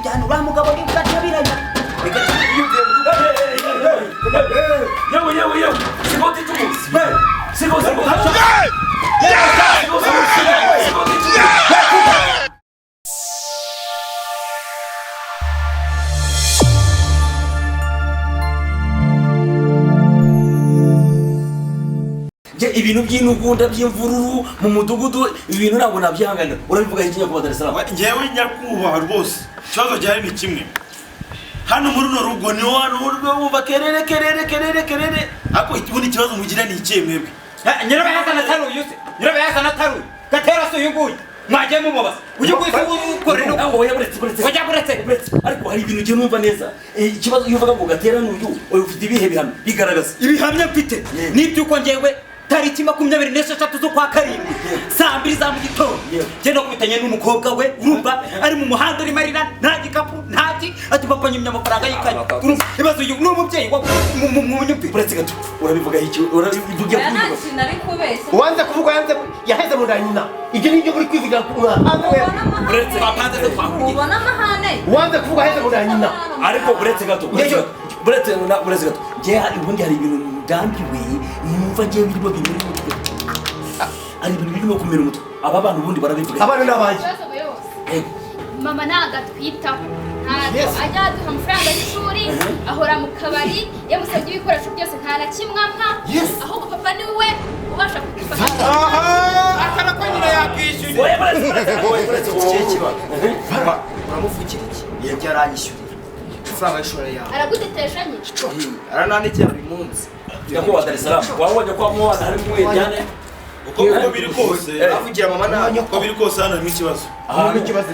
tujyana uriya mugabo ni gatabiranya. Yewe yewe yewe, siko titumuzi. Siko siko. Siko siko. Siko titumuzi. Ibintu by'intugunda by'imvururu mu mudugudu, ibintu ntabwo nabyihanganira. Urabivuga iki nyakubahwa Dar es Salaam? Njyewe nyakubahwa rwose ikibazo gihari ni kimwe. Hano muri runo rugo ni hano wumva kerere kerere kerere kerere, ariko ubundi ikibazo mugira ni ikihe mwebwe? Nyirabayazana ataruye se, nyirabayazana ataruye Gatera se uyu nguyu mwagiye mumubaza uyu nguyu ukora no oya buretse buretse oya buretse buretse. Ariko hari ibintu ugiye numva neza. Ikibazo iyo uvuga ngo Gatera n'uyu ufite ibihe bihamya bigaragaza? Ibihamya mfite n'iby'uko njyewe tariki 26 z'ukwa karindwi saa 2 za mu gitondo njye nakubitanye n'umukobwa we, urumva ari mu muhanda arimo arira, nta gikapu nta ki, ati papa nyimye amafaranga y'ikayi. Urumva ibibazo uyu ni umubyeyi wa munyumvire. Buretse gato, urabivuga iki? Urabivuga uwanze kuvuga yanze yaheze mu nda nyina. Ibyo nibyo muri kwivugira ku mwana. Buretse twapanze se twahuye ubona amahane. Uwanze kuvuga yaheze mu nda nyina. Ariko buretse gato, buretse buretse gato, njye ubundi hari ibintu ndambiwe numva ngiye birimo bimera umutwe. Ari ibintu birimo kumera umutwe. Aba bana ubundi barabivuga. Abana n'abanjye. Mama ntago atwitaho, ntago ajya aduha amafaranga y'ishuri, ahora mu kabari, yamusabye ibikoresho byose nta na kimwe ampa, ahubwo papa ni we ubasha kudufasha. Akana ko nyina yakwishyuye. Uramuvugira iki? Yajya aranyishyurira amafaranga y'ishuri yawe. Aragutetesha nyine. Aranandikira buri munsi. Nyakubahwa Dar es Salaam, wabonye ko mwana hari mwejyane? Uko biri kose avugira mama nabi. Uko biri kose hano harimo ikibazo.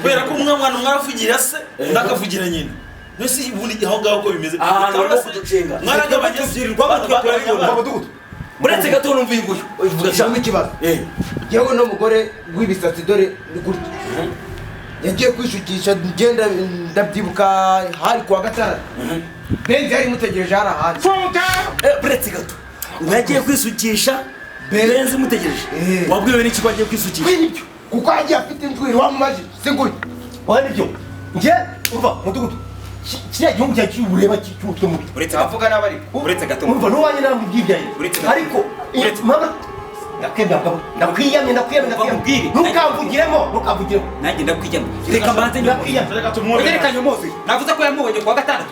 Kubera ko umwe mwana umwe aravugira se, undi akavugira nyina. Mbese ubundi aho ngaho uko bimeze? Ahantu barimo kuducenga. Mwaragabanye tubyirirwa abatwe turabibona. Buretse gato numva uyu nguyu. Uvuga cyangwa ikibazo. Yewe no mugore w'ibisatsi dore ni gutya. Yagiye kwishukisha ngenda ndabyibuka hari kuwa gatandatu. Benzi yari mutegereje hari ahandi. Buretse gato. Ngo yagiye kwisukisha Benzi mutegereje. Wabwiwe n'iki ko agiye kwisukisha? Nibyo. Kuko yagiye afite injwiri wamumajije singuye. Oya nibyo. Njye umva mudugudu. Kiriya gihugu cyacu ureba cy'umutwe mubi. Uretse avuga n'abari. Uretse gato. Umva n'uwanjye namubwiye. Ariko mama ndakwiyamye ndakwiyamye ndakwiyamye. Ntukamvugiremo, ntukamvugiremo. Nanjye ndakwiyamye. Reka mbanze ndakwiyamye. Reka nyomoze. Navuze ko yamubonye kuwa gatandatu.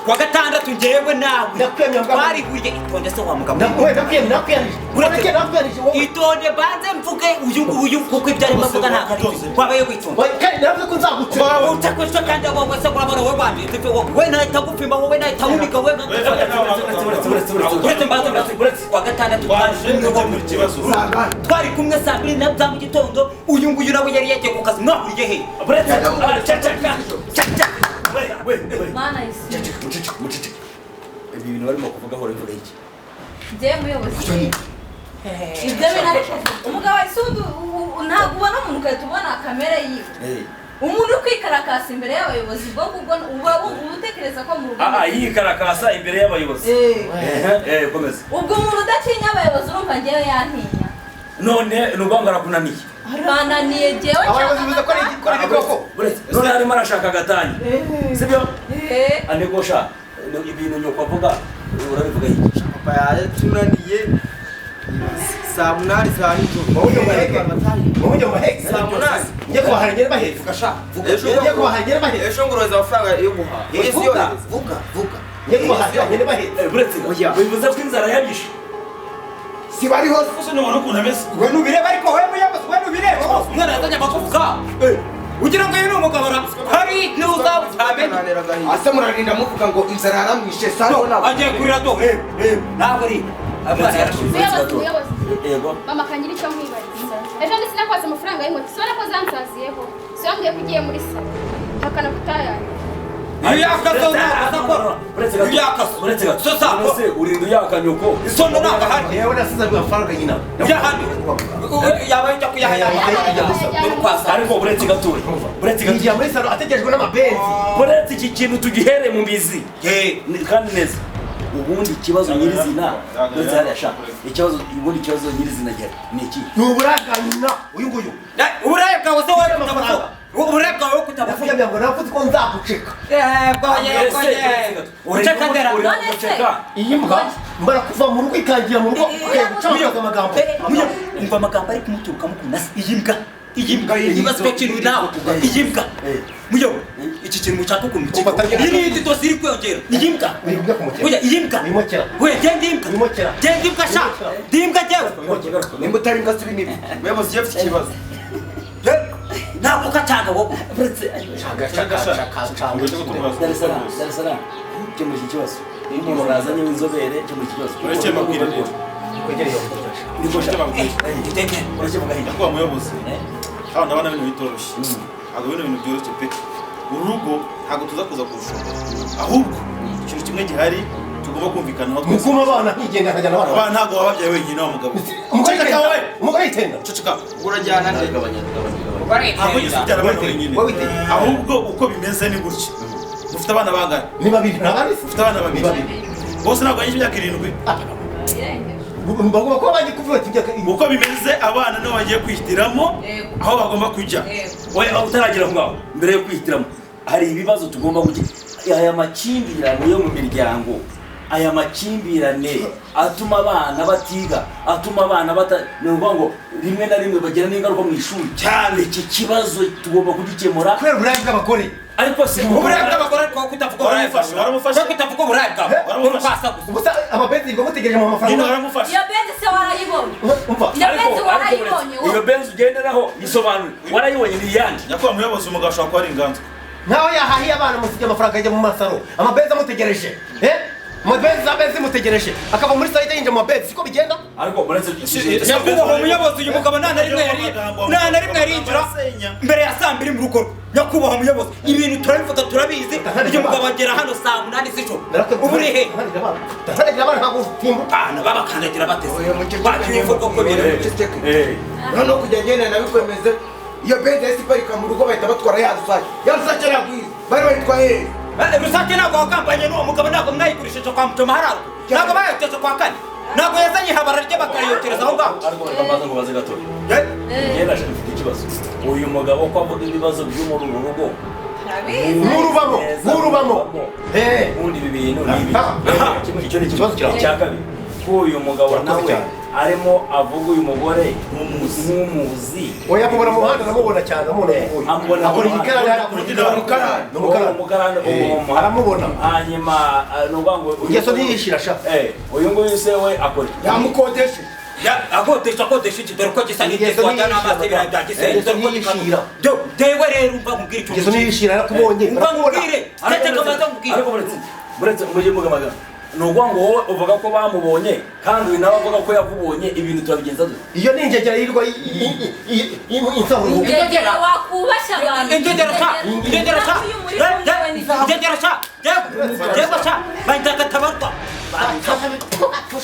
Kuwa gatandatu njyewe nawe. Ndakwiyamye. Twarihuriye itonde se wa mugabo. Ndakwiyamye ndakwiyamye. Itonde banze mvuge uyu nguyu kuko ibyo arimo avuga ntabwo ari byo. Wabaye witonda. Kandi navuze ko nzagutsinda. Utakwishwa kandi wowe se urabona wowe wambye. Wowe nahita gupima, wowe nahita wunika, wowe uretse mbanze uretse kuwa gatandatu twari kumwe saa 2 za mu gitondo, uyu nguyu nawe yari yagiye ku kazi. Mwahuriye he? Mana isi. Muceceke. Ibi bintu barimo kuvuga hora bivuga iki? Njye muyobozi. Ibyo bintu ariko umugabo isundi ntabwo ubona umuntu ugahita ubona kamere yiwe. Umuntu uri kwikarakasa imbere y'abayobozi ubwo ngubwo uba utekereza ko mu rugo. Yikarakasa imbere y'abayobozi. Komeza. Ubwo umuntu udatinya abayobozi urumva njyewe yantinya. None ni ukuvuga ngo arakunaniye. Arananiye njyewe. Abayobozi bivuze ko ari ibikoko. None arimo arashaka agatanya. Sibyo? Aneko sha ibintu nyoko avuga urabivuga iki? Papa yatunaniye saa 8 za nijoro. Wowe baheke. Saa 8. Njye kubahara ngere baheke. Vuga sha. Njye kubahara ngere baheke. Ejo ngoroza amafaranga yo guhaha. Vuga vuga vuga. Njye kubahara ngere baheke. Buretse bivuze ko inzara yabishe. Si bari hose. Ese nubona ukuntu ameze? We nubireba ariko we muyobozi we nubireba. Umwana yazanye amakuvuga. Ugira ngo uyu ni umugabo hari n'uzabutamenye. Ase murarinda muvuga ngo inzara yaramwishe sano nawe. Agiye kurira do. Ntabwo ari. Yego. Mama kangira icyo nkwibariza. Ejo ndetse nakwatse amafaranga y'inkweto, sibona ko zansaziyeho. Sibambwiye ko ugiye muri salo. Hakana kutayanya. Iyo yakaso ntabwo Uretse gato. Iyo yakaso. Uretse gato. So sa. None urinda uyaka nyoko. Isono ntabwo ahari. Yewe nasize amafaranga nyina. Yahandi. Yaba yajya kuyahaya. Ariko uretse gato. Uretse gato. Yigiye muri salo ategerejwe n'amabenzi. Uretse iki kintu tugihere mu mizi. Kandi neza. Ubundi ikibazo nyirizina uretse hariya shaka. Ikibazo ubundi ikibazo nyirizina gihari ni iki? Ni uburaya bwa nyina uyu nguyu. Uburaya bwawe se wowe amafaranga. Uburaya bwawe kutabuvuga. Ndavuga ngo navuze ko nzaguceka. Yego yego yego. Uceka ndera. Iyi mbwa mbara kuva mu rugo ikangira mu rugo ukagucakaza amagambo. Umva amagambo ari kumuturuka mukunda iyi mbwa. Iyi mbwa ibaze ko kintu nawe. Iyi mbwa. Muyobo iki kintu mushaka kumukeka. Iyi ni indi dosi iri kwiyongera. Iyi mbwa. Oya iyi mbwa. Oya genda imbwa. Genda imbwa sha. Ndi imbwa jewe. Nimba utari imbwa si binibi. Muyobozi jewe mfite ikibazo. Ntabwo kacanga wowe. Dar es Salaam. Kemura iki kibazo. Iyo umuntu razanye w'inzobere kemura iki kibazo. Ureke mabwire rero. Nyakubahwa muyobozi, hano ndabona ibintu bitoroshye. Ntabwo bino bintu byoroshye pe. Urugo ntabwo tuza kuza kurushobora. Ahubwo ikintu kimwe gihari tugomba kumvikanaho twese. Mukuma abana nkigenda nkajyana abana. Abana ntabwo wababyaye wenyine wa mugabo. Ceceka wowe. Umugore yitenda. Ceceka. Urajyana nde? Ntabwo wigeze ubyara abana wenyine. Ahubwo uko bimeze ni gutya. Ufite abana bangahe? Ni babiri. Ufite abana babiri. Bose ntabwo barengeje imyaka 7. Bagomba kuba bagiye kuvuga ati uko bimeze abana nibo bagiye kwihitiramo aho bagomba kujya. Oya utaragera aho ngaho mbere yo kwihitiramo hari ibibazo tugomba kugira. Aya makimbirane yo mu miryango, aya makimbirane atuma abana batiga, atuma abana bata, ni ukuvuga ngo rimwe na rimwe bagira n'ingaruka mu ishuri cyane. Iki kibazo tugomba kugikemura kubera uburaya bw'abagore. Ariko se uburaya bw'abagore ariko kutavuga uburaya waramufashe kutavuga uburaya bwawe urupasa gusa. Ubusa amabenzi ngo mutegereje mu mafaranga. Nyine waramufashe. Iyo benzi se warayibonye? Umva. Iyo benzi warayibonye wowe. Iyo benzi ugenderaho isobanure. Warayibonye ni iyande. Nyakubahwa muyobozi, umugabo ashobora kuba ari inganzwa. Nkaho yahahiye abana musigiye amafaranga ajya mu masaro. Amabenzi amutegereje. Amabenzi abenzi mutegereje. Akava muri site yinjira mu mabenzi siko bigenda? Ariko muretse nyakubahwa muyobozi, uyu mugabo nta na rimwe yarinjira mbere ya saa 2 mu rugo. Nyakubahwa muyobozi, ibintu turabivuga turabizi. Uyu mugabo agera hano saa 8 z'ijoro. Ubu uri he? Ndakandagira abana ntabwo utimba. Abana babakandagira bateze. Bakivuga ko biri. Noneho kujya ngenda nabikwemeze. Iyo benzi yahise iparika mu rugo bahita batwara ya rusake. Ya rusake ntabwo izi. Bari bayitwaye hehe? Rusake ntabwo wakambanye n'uwo mugabo, ntabwo mwayigurishije kwa Mutoma hararwo. Ntabwo bayoteje kwa kane. Ntabwo yazanye ihabara rye bakayotereza aho ngaho. Ariko reka mbanze ngo baze gatoya. Njye naje mfite ikibazo. Uyu mugabo ko avuga ibibazo byo muri uru rugo. Nkurubamo, nkurubamo. Ubundi ibi bintu ni ibi. Icyo ni ikibazo cya kabiri. Ko uyu mugabo nawe arimo avuga uyu mugore nk'umuzi. Oya mubona mu muhanda namubona cyane, namubona amubona akora igikarani n'umukarani aramubona. Hanyuma nuvuga ngo ingeso ntiyishira sha. Uyu nguyu se we akora yamukodesha. Akodesha iki dore ko gisa n'ingeso n'amaso ibirayi bya Gisenyi. Dewe rero umva nkubwire icyo ingeso ntiyishira arakubonye. Umva nkubwire ceceka mbanza nkubwire. Ariko muretse mujye mugamagana. Ni ukuvuga ngo wowe uvuga ko bamubonye kandi uyu nawe avuga ko yakubonye, ibintu turabigenza dute? Iyo ni ingegera yirirwa insahura. Ingegera wakubashya abantu. Ingegera sha, ingegera sha, ingegera sha, yego sha, bandagatabarwa.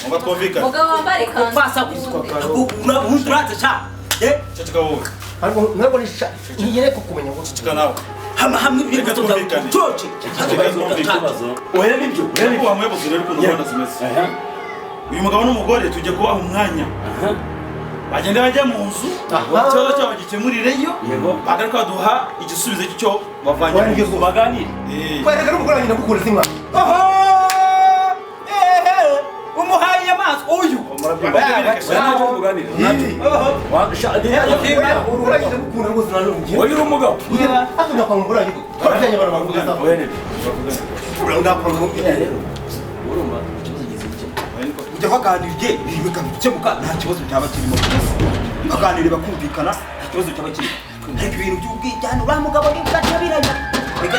Ngo twumvikane. Mugabo wambara ikanzu. Upfasa gusa. Uranze sha. Ceceka wowe. Ntabwo ni sha. Ngiye kukumenya ngo ceceka nawe. Hamwe ibintu tuzacoce. Oya nibyo. Nyakubahwa muyobozi rero ukuntu gahunda zimeze. Uyu mugabo n'umugore tujya kubaha umwanya. Bagenda bajya mu nzu, ikibazo cyabo gikemurireyo, bagaruka baduha igisubizo cy'icyo bavanye mu nzu. Baganire. Kwereka n'umugore wanjye ndagukunda simwa. Umuhaye inyamaswa uyu. Oya uri umugabo. Ujya baganiriye bikakemuka nta kibazo cyaba kirimo. Baganiriye bakumvikana nta kibazo cyaba kirimo. Ariko ibintu by'ubwijyane uriya mugabo ni bwatabiranya. Reka